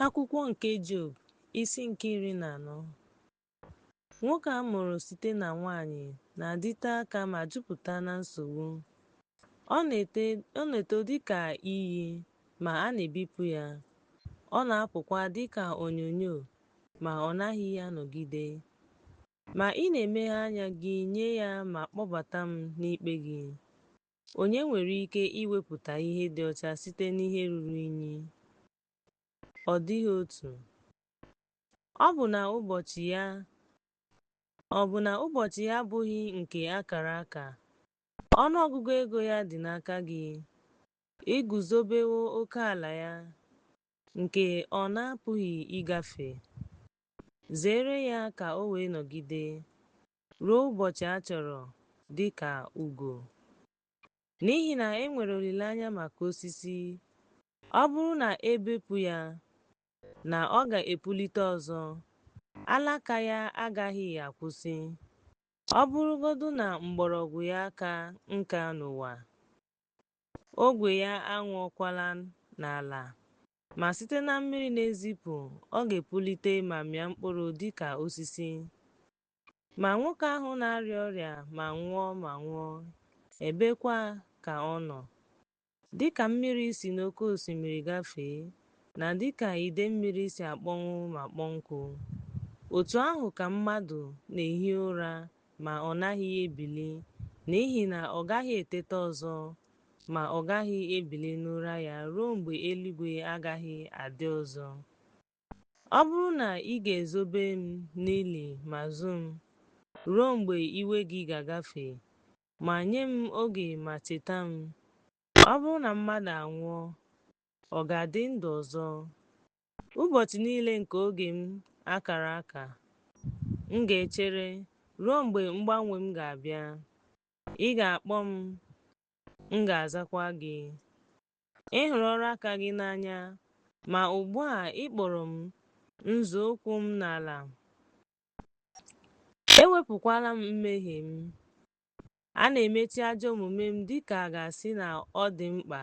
Akwụkwọ nke Job, isi nke 14. Nwoke a mụrụ site na nwanyị na-adịte aka ma jupụta na nsogbu. Ọ na-eto dịka iyi, ma a na-ebipụ ya; ọ na-apụkwa dịka onyinyo, ma ọ naghị anọgide. Ma ị na-emeghe anya gị nye ya ma kpọbata m n'ikpe gị. Onye nwere ike iwepụta ihe dị ọcha site n'ihe ruru unyi? Ọ dịghị otu. Ọ bụ na ụbọchị ya abụghị nke a kara aka? Ọnụọgụgụ ego ya dị n'aka gị. Ị guzobewo oke ala ya, nke ọ na-apụghị ịgafe. Zere ya ka o wee nọgide, ruo ụbọchị a chọrọ, dị ka ugo. N'ihi na e nwere olileanya maka osisi, ọ bụrụ na e bepụ ya, na ọ ga-epulite ọzọ, alaka ya agaghị akwụsị. Ọ bụrụgodu na mgbọrọgwụ ya aka nka n'ụwa, ogwe ya anwụọkwala n'ala, ma site na mmiri na-ezipụ, ọ ga-epulite ma mịa mkpụrụ dị ka osisi. Ma nwoke ahụ na-arịa ọrịa ma nwụọ ma nwụọ, ebekwa ka ọ nọ? Dị ka mmiri si n'oké osimiri gafee, na dị ka idei mmiri si akpọnwụ ma kpọọ nkụ, otu ahụ ka mmadụ na-ehi ụra ma ọ naghị ebili, n'ihi na ọ gaghị eteta ọzọ, ma ọ gaghị ebili n'ụra ya ruo mgbe eluigwe agaghị adị ọzọ. Ọ bụrụ na ị ga-ezobe m n'ili ma zoo m, ruo mgbe iwe gị ga-agafe, ma nye m oge ma cheta m. Ọ bụrụ na mmadụ anwụọ, ọ ga-adị ndụ ọzọ? Ụbọchị niile nke oge m a kara aka, m ga-echere ruo mgbe mgbanwe m ga-abịa. Ị ga-akpọ m, m ga-azakwa gị. Ị hụrụ ọrụ aka gị n'anya, ma ugbu a ị kpọrọ m nzọụkwụ m n'ala. Ewepụkwala m mmehie m. A na-emechi ajọ omume m dị ka a ga-asị na ọ dị mkpa.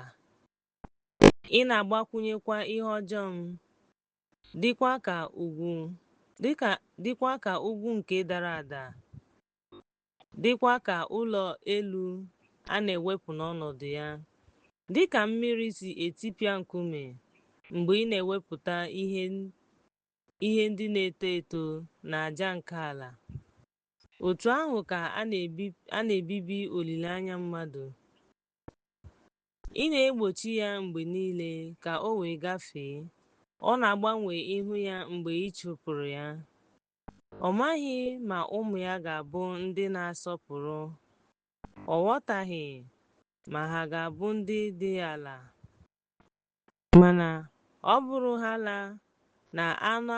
Ị na-agbakwunyekwa ihe ọjọọ m, dịkwa ka ugwu nke dara ada, dịkwa ka ụlọ elu a na-ewepụ n'ọnọdụ ya, dị ka mmiri si etipịa nkume mgbe ị na-ewepụta ihe ndị na-eto eto n'aja nke ala. Otu ahụ ka a na-ebibi olileanya mmadụ. Ị na-egbochi ya mgbe niile ka o wee gafee, ọ na-agbanwe ihu ya mgbe ị chụpụrụ ya. Ọ maghị ma ụmụ ya ga-abụ ndị na-asọpụrụ, ọ ghọtaghị ma ha ga-abụ ndị dị ala. Mana ọ bụrụhaala na anụ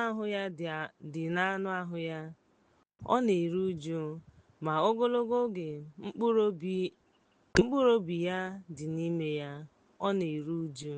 ahụ ya dị n'anụ ahụ ya, ọ na-eru uju, ma ogologo oge mkpụrụ obi ya dị n'ime ya, ọ na-eru uju.